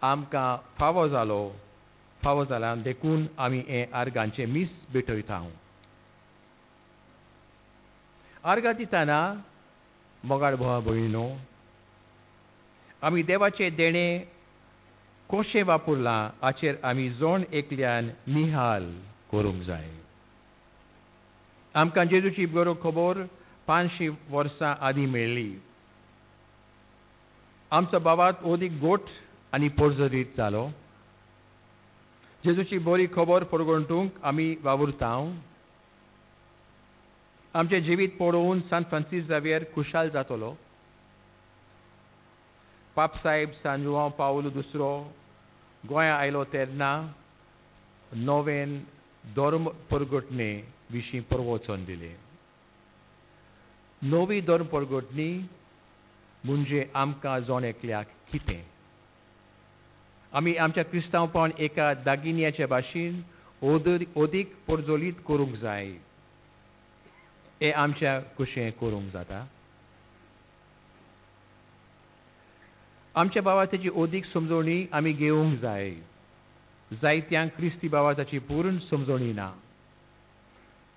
आमकां फावो जालो, फावो जाला, देखून आमी हें आर्गांचें मीस भेटयता. आर्गां दितना मोगाळ भाव भयणीनो, आमी देवाचें देणें कशें वापरलां हाचेर आमी जण एकल्यान निहाल करूंक जाय. आमकां जेजूची बरो खबर 500 वर्सां आदीं मेळ्ळी. आमचो बाबात ओदीक गोठ आनी पोरजरीत जालो. जेजूची बरी खबर परगटूंक आमी वावुरता. आमचें जिवीत पळोवन सांत फ्रांसीस जावियर खुशाल जातलो. पाप साहेब सांत जुआंव पावल दुसरो गोंया आयलो तेन्ना नवेन धर्म परगटणे विशीं प्रवचन दिलें. नवी धर्म परगटणी म्हणजे आमकां जण एकल्याक कितें? आमी आमच्या क्रिस्तांवपण एका दागिन्याच्या भाशेन ओदीक परजोलीत करूंक जाय. हें आमच्या कशें करूंक जाता? आमच्या बाबाची ओदीक समजवणी आमी घेवंक जाय. जायत्यांक क्रिस्ती बाबाची पूर्ण समजवणी ना.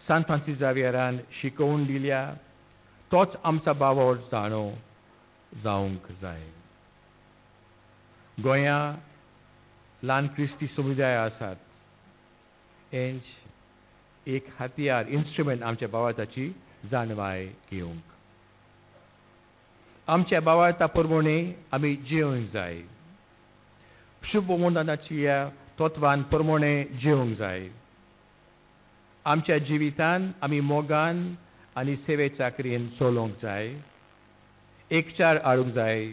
सांत फ्रांसीस जावियरान शिकोवन दिल्या तोच आमचो बावड जाणो जावंक जाय. गोंया ल्हान क्रिस्ती समुदाय आसात. हें एक हत्यार, इन्स्ट्रुमेंट आमच्या बाबाची जाणवाय घेवंक. आमच्या बाबाता प्रमाणे आमी जिवंक जाय. शुभमोदानाच्या तत्वान प्रमाणे जिवंक जाय. आमच्या जिवितान आमी मोगान आनी सेवे चाकरीन चलोवंक जाय. एकचार हाडूंक जाय.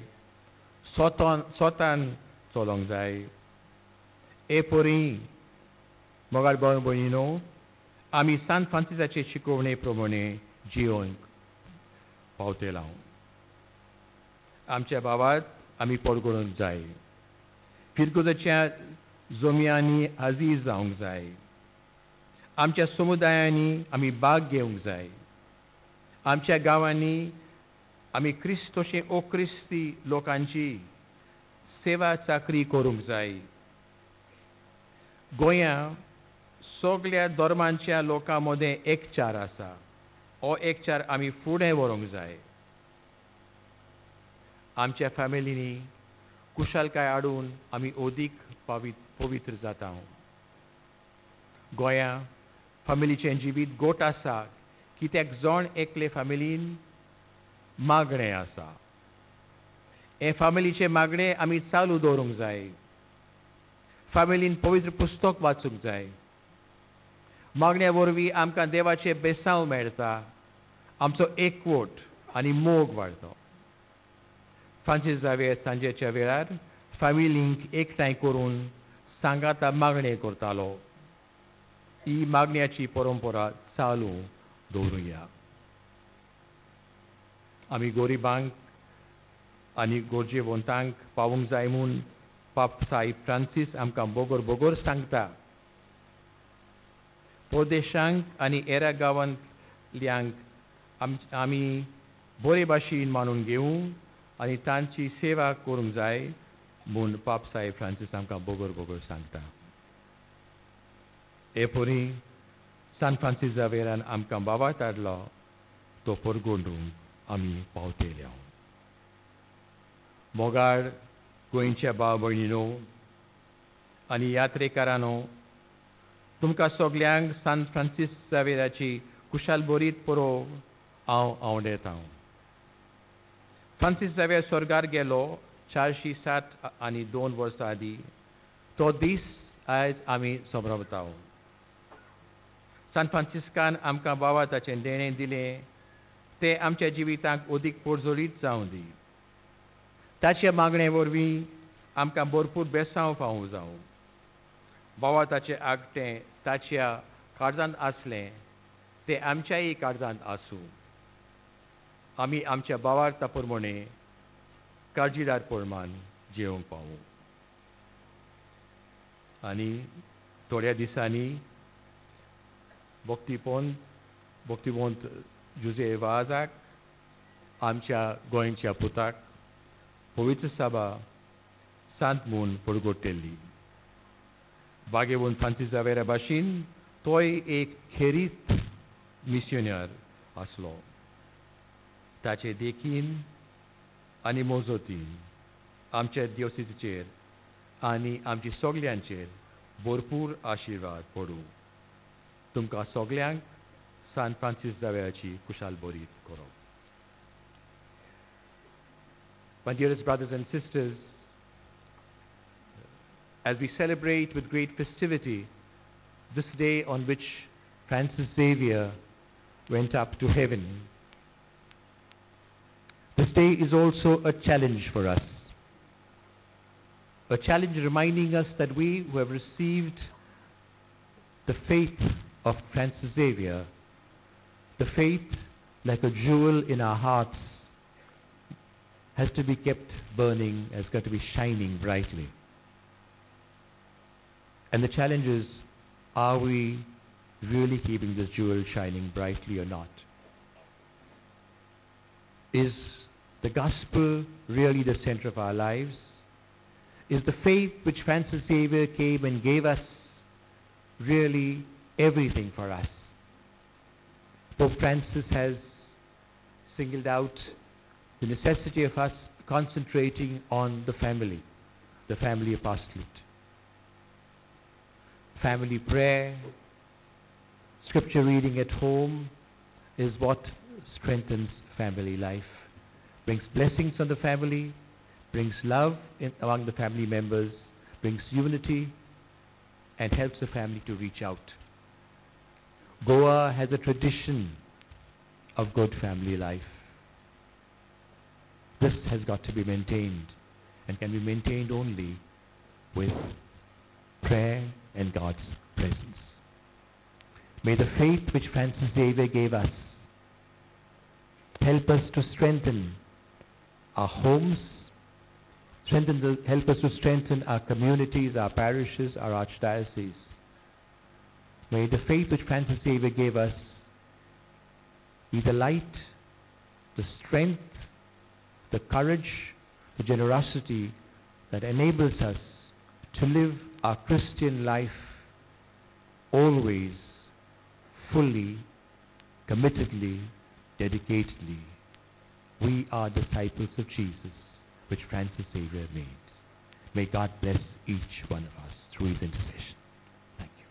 स्वतान चलोवंक जाय. हे परी मोगाळ भाव भयणीनो, आमी सांत फ्रांसिसाचे शिकोवणे प्रमाणे जिवंक पावतले. आमच्या बाबात आमी परगडूंक जाय. फिरगुजाच्या जमयांनी हाजीर जावंक जाय. आमच्या समुदायांनी आमी भाग घेवंक जाय. आमच्या गांवांनी आमी क्रिस्त तशें ओ क्रिस्ती लोकांची सेवा चाकरी करूंक जाय. गोंया सगल्या धर्मांच्या लोकां मदें एकचार आसा. हो एकचार आमी फुडें व्हरूंक जाय. आमच्या फॅमिलींनी कुशालकाय हाडून आमी ओदीक पवित्र जाता. गोंया फॅमिलीचें जिवीत गोट आसा कित्याक जण एकले फॅमिलीन मागणें आसा. हें फॅमिलीचें मागणें आमी चालू दवरूंक जाय. फॅमिलीन पवित्र पुस्तक वाचूंक जाय. मागण्या वरवीं आमकां देवाचें बेसांव मेळटा. आमचो एकवट आनी मोग वाडटा. फ्रांसीस जावियर सांजेच्या वेळार फॅमिलींक एकठांय करून सांगाता मागणें करतालो. ही मागण्याची परंपरा चालू दवरुया. आमी गोरिबांक आनी गरजेवंतांक पावूंक जाय म्हूण पाप साहेब फ्रांसीस आमकां बोगोर बोगोर सांगता. परदेशांक आनी हेर गांवांतल्यांक आमी बरे भाशेन मानून घेवं आनी तांची सेवा करूंक जाय म्हूण पाप साहेब फ्रांसीस आमकां बोगोर बोगोर सांगता. हे परी सांत फ्रांसीस जावेरान आमकां बाबा हाडलो तो परगटूंक आमी पावतले. मोगाळ गोंयच्या भाव भयणीनो आनी यात्रेकारांनो, तुमकां सगल्यांक सांत फ्रांसीस जावेराची कुशाल बरीत परोब हांव आवडेता. फ्रांसीस जावेर स्वर्गार गेलो 462 वर्सां आदीं. तो दीस आयज आमी संभ्रमता. सांत फ्रांसिस्कान आमकां बाबा ताचें देणें दिलें तें आमच्या जिविताक ओदीक पोरजोळीत जावं दी. ताचे मागणे वरवीं आमकां भरपूर बेसांव फावो जावं. बाबा ताचें आगटें ताच्या काळजांत आसलें तें आमच्याय काळजांत आसूं. आमी आमच्या बावार्था प्रमाणे काळजीदार प्रमाण जिवंक पावूं. आनी थोड्या दिसांनी भक्तिवंत जुजे वाजाक आमच्या गोंयच्या पुताक पवित्र सभा सांत म्हूण परगटयल्ली. बागेवन फ्रांसीस जावेरा भाशेन तोय एक खेरीत मिसियोनेर आसलो. ताचे देखीन आनी मोजोतीन आमच्या देवस्तीचेर आनी आमच्या सगल्यांचेर भरपूर आशिर्वाद पडूं. तुमकां सगल्यांक सान फ्रांसीस जावेराची कुशाल बरीत करो. My dearest brothers and sisters, as we celebrate with great festivity this day on which Francis Xavier went up to heaven, this day is also a challenge for us. A challenge reminding us that we who have received the faith of Francis Xavier, the faith like a jewel in our hearts, has to be kept burning, has got to be shining brightly. And the challenge is, are we really keeping this jewel shining brightly or not? Is the gospel really the center of our lives? Is the faith which Francis Xavier came and gave us really everything for us? Pope Francis has singled out the necessity of us concentrating on the family apostolate. Family prayer, scripture reading at home is what strengthens family life, brings blessings on the family, brings love among the family members, brings unity, and helps the family to reach out. Goa has a tradition of good family life. This has got to be maintained, and can be maintained only with prayer and God's presence. May the faith which Francis Xavier gave us help us to strengthen our homes, help us to strengthen our communities, our parishes, our archdiocese. May the faith which Francis Xavier gave us be the light, the strength, the courage, the generosity that enables us to live our Christian life always, fully, committedly, dedicatedly. We are disciples of Jesus, which Francis Xavier made. May God bless each one of us through his intercession. Thank you.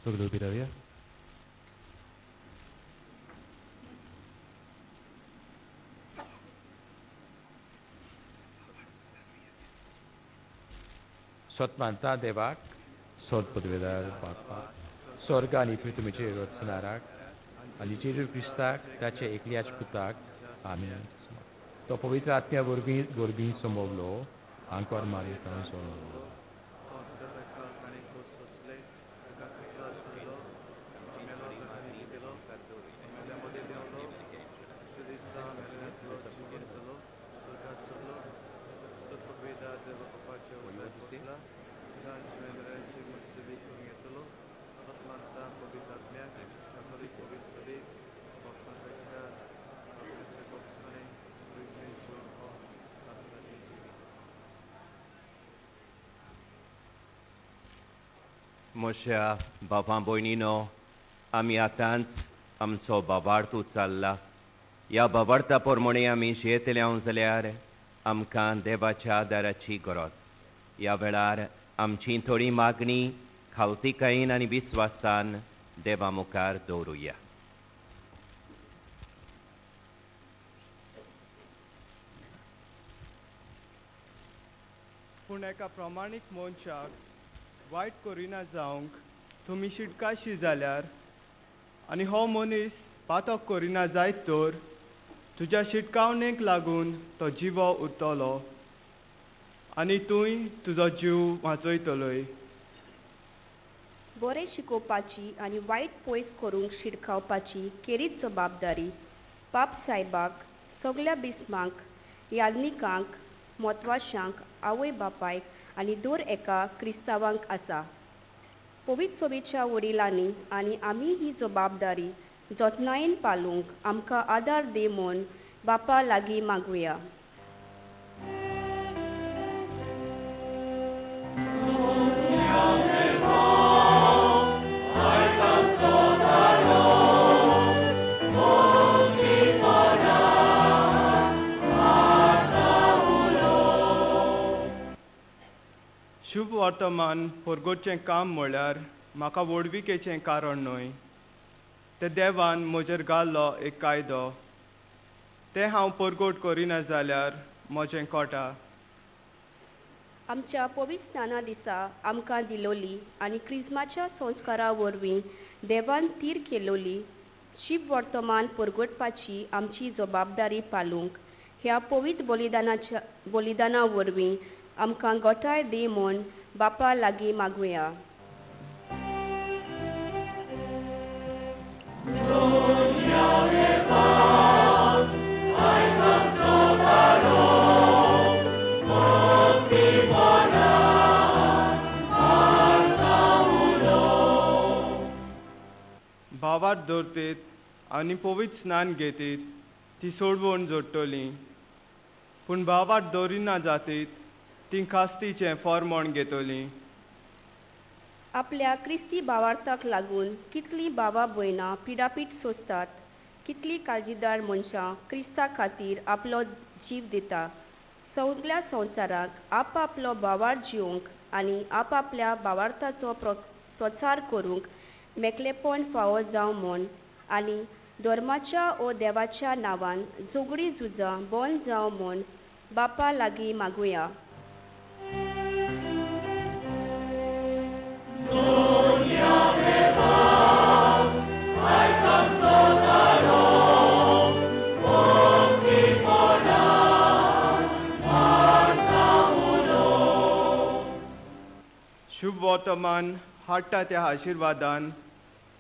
सगळो रावया. सतमानता देवाक, सोद पदवेदार बापा, स्वर्ग आनी पृथ्वीचेर रचणाराक आनी जेजू क्रिस्ताक ताच्या एकल्याच पुताक आमी तो पवित्र आत्म्या वरवीं गोरबी समवलो आंकोर मारी सोडलो. म्हज्या बाबा भयणीनो, आमी आतांच आमचो बाबार्थ उचारला. ह्या बाबार्था प्रमाणे आमी जियेतले जाल्यार आमकां देवाच्या आदाराची गरज. ह्या वेळार आमची थोडी मागणी खावतिकायेन आनी विस्वासान देवा मुखार दवरुया. पूण एका प्रमाणीक मनशाक वायट करिना जावंक तुमी शिटकाशी जाल्यार आनी हो मनीस पातक करिना जायत तर तुज्या शिटकावणेक लागून तो जिवो उरतलो आनी तूंय तुजो जीव वाचयतलोय. बरें शिकोवपाची आनी वायट पयस करूंक शिडकावपाची खेरीत जबाबदारी पाप सायबाक, सगल्या बिस्मांक, याज्ञिकांक, म्हत्वाशांक, आवय बापायक आनी दर एका क्रिस्तांवांक आसा. पवित्र सभेच्या वडिलांनी आनी आमी ही जबाबदारी जतनायेन पालूंक आमकां आदार दी म्हूण बापा लागीं मागुया. शुभ वर्तमान परगटचें काम म्हळ्यार म्हाका व्हडविकेचें कारण न्हय, तें देवान म्हजेर घाल्लो एक कायदो. तें हांव परगट करिना जाल्यार म्हजें कोटा. आमच्या पवित्र स्नाना दिसा आमकां दिलोली आनी क्रिज्माच्या संस्कारा वरवीं देवान थीर केलोली शिव वर्तमान परगटपाची आमची जबाबदारी पालूंक ह्या पवित्र बलिदाना वरवीं आमकां गोठाय दी म्हूण बापा लागीं मागुया. भावार्थ दवरतीत आनी पवित्र स्नान घेतीत ती सोडवण जोडटली, पूण भावार्थ दवरिना जातीत ती खास्तीचें फॉर्मोण घेतली. आपल्या क्रिस्ती भावार्थाक लागून कितलीं भावा भयणां पिडापीड सोंसतात, कितलीं काळजीदार मनशां क्रिस्ता खातीर आपलो जीव दिता. सगल्या संवसाराक आपआपलो भावार्थ जिवंक आनी आपआपल्या भावार्थाचो प्रचार करूंक मेकळेपण फावो जावं म्हूण आनी धर्माच्या ओ देवाच्या नांवान झगडीं झुजां बंद जावं म्हूण बापा लागीं मागुया. शुभ वर्तमान हाडटा त्या आशिर्वादान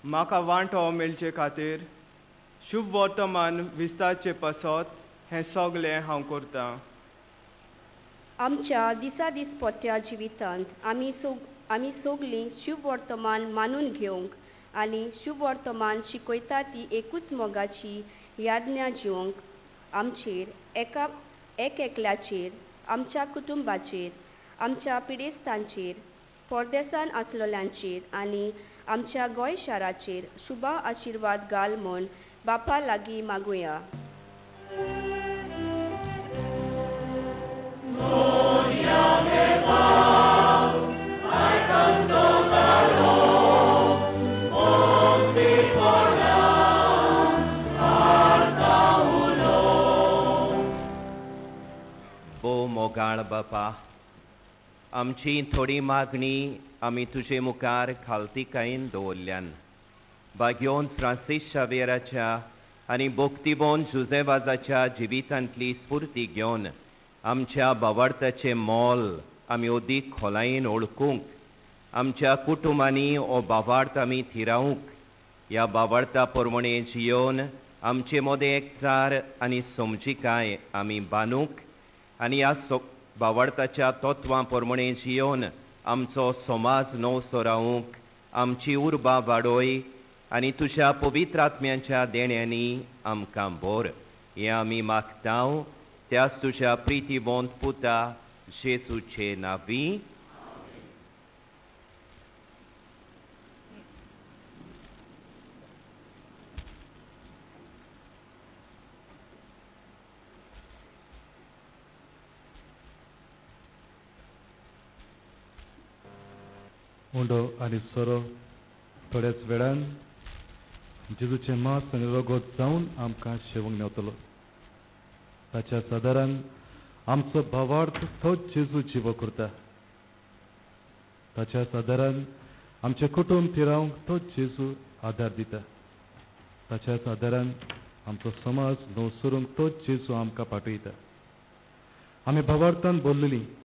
म्हाका वांटो मेळचे खातीर शुभ वर्तमान विस्तारचे पासत हें सगळें हांव करतां. आमच्या दिसा दिसपट्ट्या जिवितांत आमी सगळीं शुभ वर्तमान मानून घेवंक आनी शुभ वर्तमान शिकयता ती एकूच मोगाची याज्ञा जिवंक आमचेर एक एकल्याचेर, आमच्या कुटुंबाचेर, आमच्या पिडेस्तांचेर, परदेसान आसलेल्यांचेर आनी आमच्या गोंय शाराचेर शुभा आशिर्वाद घाल म्हूण बापा लागीं मागुया. भोव मोगाळ बापा, आमची थोडी मागणी आमी तुजे मुखार खालतीकायेन दवरल्यान. बाग्योन फ्रांसीस शावेराच्या आनी बोक्तिबोन जुझेवाजाच्या जिवितांतली स्फूर्ती घेवन आमच्या भावार्थाचें मोल आमी अदीक खोलायेन वळखूंक, आमच्या कुटुंबांनी हो भावार्थ आमी थिरावंक, ह्या भावार्था प्रमाणें जियोवन आमचे मदें एकचार आनी समजिकाय आमी बांदूंक आनी ह्या भावार्थाच्या तत्वां प्रमाणें जियोवन आमचो समाज नवसो रावूंक आमची उर्बा वाडय आनी तुज्या पवित्र आत्म्यांच्या देण्यांनी आमकां भर. हें आमी मागता त्याच तुज्या प्रितीवंत पुता जेजूचे नांवी. उंडो आनी सोरो थोड्याच वेळान जेजूचें मांस आनी रगत जावन आमकां शेवंक मेवतलो. ताच्या सादारण आमचो भावार्थ तोच जेजू जिवो करता. ताच्या सादारण आमचें कुटुंब थिरावंक तोच जेजू आदार दिता. ताच्या सादारण आमचो समाज नवसरूंक तोच जेजू आमकां पाठयता. आमी भावार्थान बोल्लेलीं